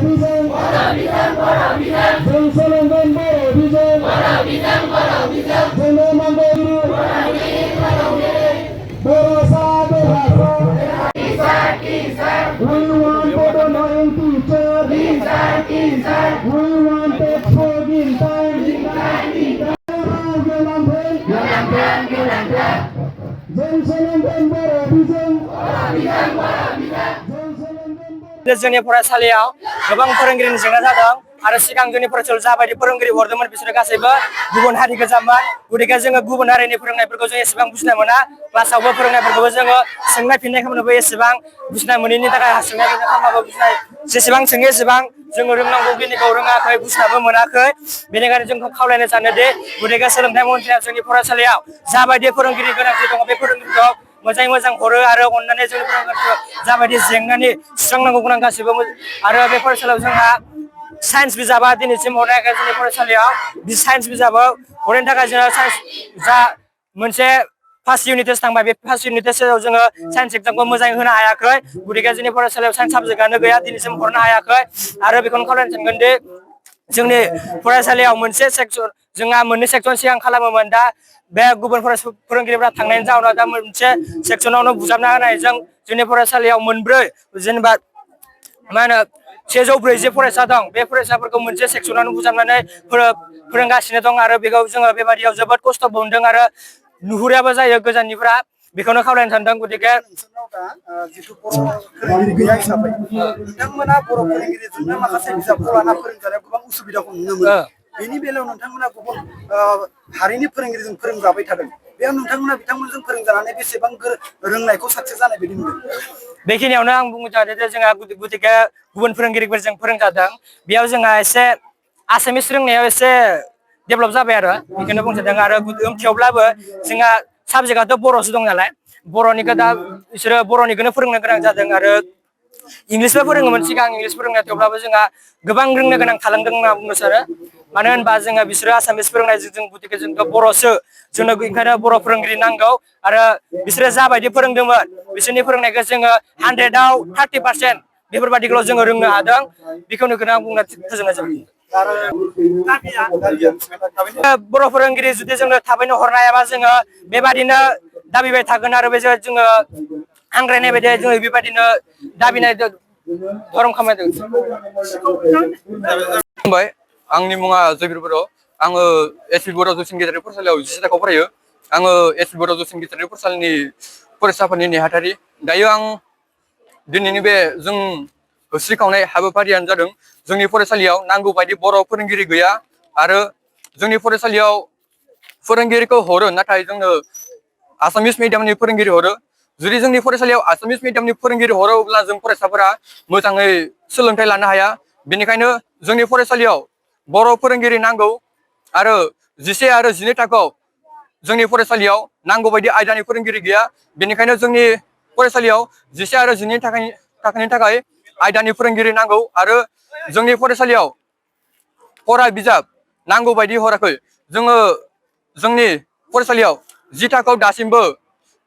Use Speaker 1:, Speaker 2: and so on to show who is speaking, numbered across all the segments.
Speaker 1: जों सोलोंगोन बर' बिजों जोंनो नांगौ बर'सा बर'सा We wanted a knowing teacher. We wanted forgiving time. जों सोलोंगोन बर' बिजों
Speaker 2: जोंनि फरायसालियाव गोबां फोरोंगिरिनि जेंना जादों आरो सिगां जोंनि फरायसालियाव जाबायदि फोरोंगिरि हरदोंमोन बिसोरो गासैबो गुबुन हारि गोजामोन गथिखे जोङो गुबुन हारिनि फोरोंनायफोरखौ जों एसेबां बुजिनो मोना क्लासावबो फोरोंनायफोरखौबो जोङो सोंनाय फिननाय खालामनोबो एसेबां बुजिनो मोनैनि थाखाय सोंनाय फिननाय खालामबाबो बुजिनाय जेसेबां सोङो एसेबां जोङो रोंनांगौ खिनिखौ रोङाखै बुजिनाबो मोनाखै बेनिखायनो जोंखौ खावलायनो सानोदि गथिखे सोलोंथाइ मन्थ्रिया जोंनि फरायसालियाव जाबायदि फोरोंगिरि गोनांथि दङ बे फोरोंगिरिखौ मोजाङै मोजां हरो आरो अननानै जोंनि फोरोंगिरिखौ जाबायदि जेंनानि सुस्रांनांगौ गोनां गासिबो आरो बे फरायसालियाव जोंहा साइन्स बिजाबा दिनैसिम हरनायखाय जोंनि फरायसालियाव बे साइन्स बिजाबाव हरनायनि थाखाय जोङो साइन्स जा मोनसे फार्स्ट इउनिट टेस्ट थांबाय बे फार्स्ट इउनिट टेस्टआव जोङो साइन्स एग्जामखौ मोजाङै होनो हायाखै गथिखे जोंनि फरायसालियाव साइन्स साबजेक्टआनो गैया दिनैसिम हरनो हायाखै आरो बेखौनो खावलायनो सानगोन दि जोंनि फरायसालियाव मोनसे सेक्सन जोंहा मोननै सेक्सन सिगां खालामोमोन दा बे गुबुन फोरोंगिरिफोरा थांनायनि जाउनाव दा मोनसे सेक्सनावनो बुजाबना होनायजों जोंनि फरायसालियाव मोनब्रै जेनेबा मा होनो 140 फरायसा दं बे फरायसाफोरखौ मोनसे सेक्सनावनो बुजाबनानै फोरोंगासिनो दं आरो बेखौ जोङो बेबादियाव जोबोद खस्थ' मोनदों आरो नुहुराबो जायो गोजाननिफ्रा बेखौनो खावलायनो सानदों गथिखे
Speaker 3: जिथु बर' फोरोंगिरि गैया हिसाबै नोंथांमोना बर' फोरोंगिरिजोंनो माखासे बिजाबखौ लाना फोरोंजानायाव गोबां उसुबिदाखौ नुनो मोनो बेनि बेलायाव नोंथांमोना गुबुन हारिनि फोरोंगिरिजों फोरोंजाबाय थादों बेयाव नोंथांमोना बिथांमोनजों फोरोंजानानै बेसेबां रोंनायखौ साक्सेस जानाय बायदि नुदों
Speaker 2: बेखिनियावनो आं बुंनो सानो जे जोंहा गथिखे गुबुन फोरोंगिरिफोरजों फोरोंजादों बेयाव जोंहा एसे आसामिस रोंनायाव एसे डेभेलप जाबाय आरो बेखौनो बुंनो सानदों आरो थेवब्लाबो जोंहा साबजेक्टआथ' बर'सो दं नालाय बर'निखौ दा बिसोरो बर'निखौनो फोरोंनो गोनां जादों आरो इंलिसबो फोरोङोमोन सिगां इंलिस फोरोंनाय थेवब्लाबो जोंहा गोबां रोंनो गोनां थालांदों होनना बुंनो सानो मानो होनबा जोङो बिसोरो आसामिस फोरोंनायजों जों गथिखे जोंथ' बर'सो जोंनो ओंखायनो बर' फोरोंगिरि नांगौ आरो बिसोरो जाबायदि फोरोंदोंमोन बिसोरनि फोरोंनायखौ जोङो 100आव 30% बेफोरबादिखौल' जोङो रोंनो हादों बेखौनो आं बुंना फोजोबनाय जाबाय बर' फोरोंगिरि जुदि जोंनो थाबैनो हरनो हायाबा जोङो बेबादिनो दाबिबाय थागोन आरो बे जोङो हांग्रायनाय बायदि जोङो बेबादिनो दाबिनाय धरम खामायदों
Speaker 4: बुंबाय आंनि मुङा जयबिर बर' आङो एसपि बर' जौसिन गेजेरारि फरायसालियाव 10 थाखोआव फरायो आङो एसपि बर' जौसिन गेजेरारि फरायसालिनि फरायसाफोरनि नेहाथारि दायो आं दिनैनि बे जों होस्रिखावनाय हाबाफारियानो जादों जोंनि फरायसालियाव नांगौ बायदि बर' फोरोंगिरि गैया आरो जोंनि फरायसालियाव फोरोंगिरिखौ हरो नाथाय जोंनो आसामिस मिडियामनि फोरोंगिरि हरो जुदि जोंनि फरायसालियाव आसामिस मिडियामनि फोरोंगिरि हरो अब्ला जों फरायसाफोरा मोजाङै सोलोंथाइ लानो हाया बेनिखायनो जोंनि फरायसालियाव बर' फोरोंगिरि नांगौ आरो 11 आरो 12 थाखोआव जोंनि फरायसालियाव नांगौ बायदि आयदानि फोरोंगिरि गैया बेनिखायनो जोंनि फरायसालियाव 11 आरो 12 थाखोनि थाखाय आयदानि फोरोंगिरि नांगौ आरो जोंनि फरायसालियाव फरा बिजाब नांगौ बायदि हराखै जोङो जोंनि फरायसालियाव 10 थाखोआव दासिमबो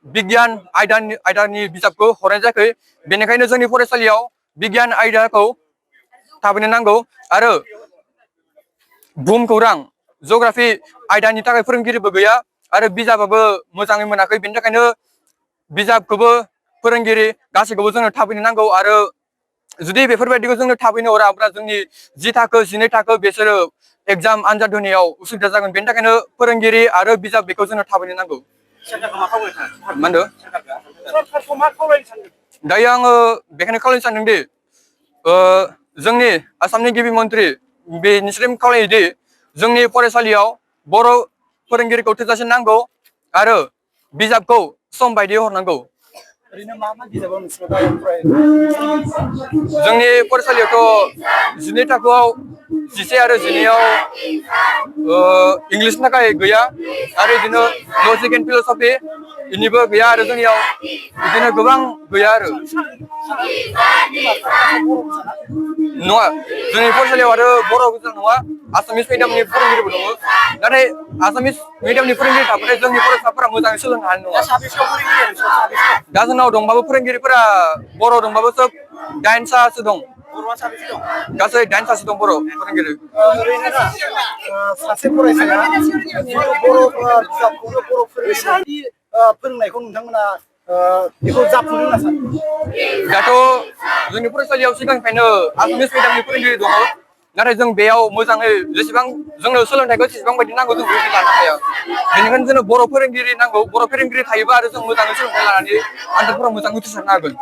Speaker 4: बिगियान आयदानि बिजाबखौ हरनाय जायाखै बेनिखायनो जोंनि फरायसालियाव बिगियान आयदाखौ थाबैनो नांगौ आरो बुहुमखौरां जिअग्राफि आयदानि थाखाय फोरोंगिरिबो गैया आरो बिजाबाबो मोजाङै मोनाखै बेनि थाखायनो बिजाबखौबो फोरोंगिरि गासैखौबो जोंनो थाबैनो नांगौ आरो जुदि बेफोरबायदिखौ जोंनो थाबैनो हराब्ला जोंनि 10 थाखो 12 थाखो बिसोरो एग्जाम आनजाद होनायाव उसुबिदा जागोन बेनि थाखायनो फोरोंगिरि आरो बिजाब बेखौ जोंनो थाबैनो नांगौ मा होनदों दायो आङो बेखायनो खावलायनो सानदोंदि जोंनि आसामनि गिबि मन्थ्रि बेनिसिम खावलायोदि जोंनि फरायसालियाव बर' फोरोंगिरिखौ थोजासे नांगौ आरो बिजाबखौ सम बायदियै हरनांगौ जोंनि फरायसालियावथ' 12 थाखोआव 11 आरो 12आव इंलिसनि थाखाय गैया आरो बिदिनो लजिक एन्ड फिल'सफि बेनिबो गैया आरो जोंनियाव बिदिनो गोबां गैया आरो नङा जोंनि फरायसालियाव आरो बर' गोजा नङा आसामिस मिडियामनि फोरोंगिरिबो दङ नाथाय आसामिस मिडियामनि फोरोंगिरि थाबाथाय जोंनि फरायसाफोरा मोजाङै सोलोंनो हानाय नङा दा जोंनाव दंबाबो फोरोंगिरिफोरा बर' दंबाबो सोब 9 सासो दं
Speaker 3: बर'आ साबेसे दं?
Speaker 4: गासै 8 सासे दं बर' फोरोंगिरि
Speaker 3: ओरैनो ना सासे फरायसाया जिथु बर' बिजाबखौनो बर' फोरोंगिरि फोरोंनायखौ नोंथांमोना बेखौ जाफुंदों होनना सानो?
Speaker 4: दाथ' जोंनि फरायसालियाव सिगांनिफ्रायनो आसामिस मिडियामनि फोरोंगिरि दङ नाथाय जों बेयाव मोजाङै जेसेबां जोंनो सोलोंथाइखौ जेसेबां बायदि नांगौ जों बेबायदि लानो हाया बेनिखायनो जोंनो बर' फोरोंगिरि नांगौ बर' फोरोंगिरि थायोबा आरो जों मोजाङै सोलोंथाइ लानानै आनजादफोराव मोजाङै उथ्रिसारनो हागोन